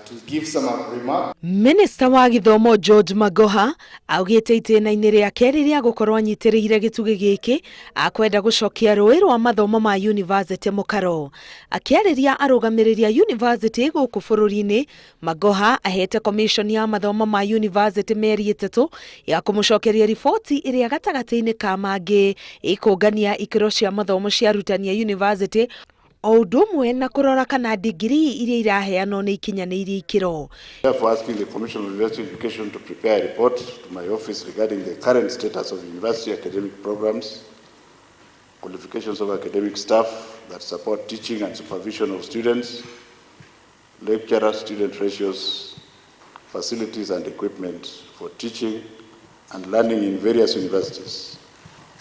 To give some remark. Minista wa gĩthomo George Magoha augĩte itĩna-inĩ rĩake rĩrĩa gũkorwo anyitĩrĩire gĩtugĩ gĩkĩ akwenda gũcokia rũĩ rwa mathomo ma yunivasĩtĩ mũkaro. Akĩarĩria arũgamĩrĩri a yunivasĩtĩ gũkũ bũrũri-inĩ, Magoha ahete commission ya mathomo ma yunivasĩtĩ mĩeri ĩtatũ ya kũmũcokeria riboti ĩrĩa gatagatĩ-inĩ ka mangĩ ĩkũngania ikĩro cia mathomo cia arutani a yunivasĩtĩ o ũndũ ũmwe na kũrora kana ndigirii iria iraheanwo nĩ ikinyanĩirie ikĩro. Therefore, asking the Commission on University Education to prepare a report to my office regarding the current status of university academic programs, qualifications of academic staff that support teaching and supervision of students, lecturer-student ratios, facilities and equipment for teaching and learning in various universities.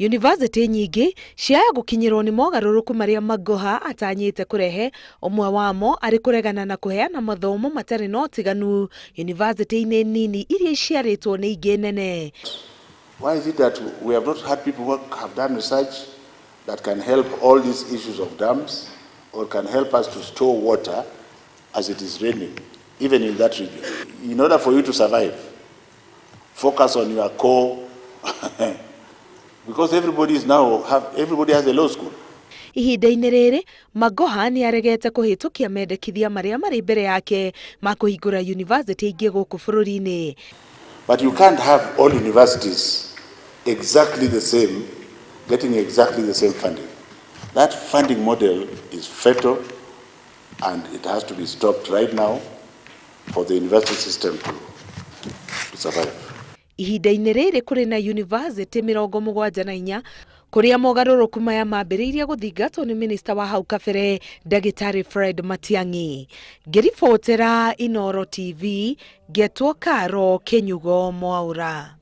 Yunivasĩtĩ nyingĩ ciaya gũkinyĩrwo nĩ mogarũrũku marĩa Magoha atanyĩte kũrehe, ũmwe wamo arĩ kũregana na kũheana mathomo matarĩ na ũtiganu yunivasĩtĩ-inĩ nini iria iciarĩtwo nĩ ingĩ nene. Why is it that we have not had people who have done research that can help all these issues of dams or can help us to store water as it is raining, even in that region? In order for you to survive, focus on your core, because everybody is now have everybody has a law school. Ihinda-inĩ rĩrĩ, Magoha nĩ aregete kũhĩtũkia mendekithia marĩa marĩ mbere yake ma kũhingũra yunivasĩtĩ ingĩ gũkũ bũrũri-inĩ. But you can't have all universities exactly the same, getting exactly the same funding. That funding model is fatal and it has to be stopped right now for the university system to survive. Ihinda-inĩ rĩrĩ kũrĩ na yunivasĩtĩ 74 kũrĩa mogarũrũku maya mambĩrĩirie gũthingatwo nĩ minista wa hau kabere ndagĩtarĩ Fred Matiang'i. Ngĩribotera Inooro TV, ngetwo Karo Kĩnyugo Mwaũra.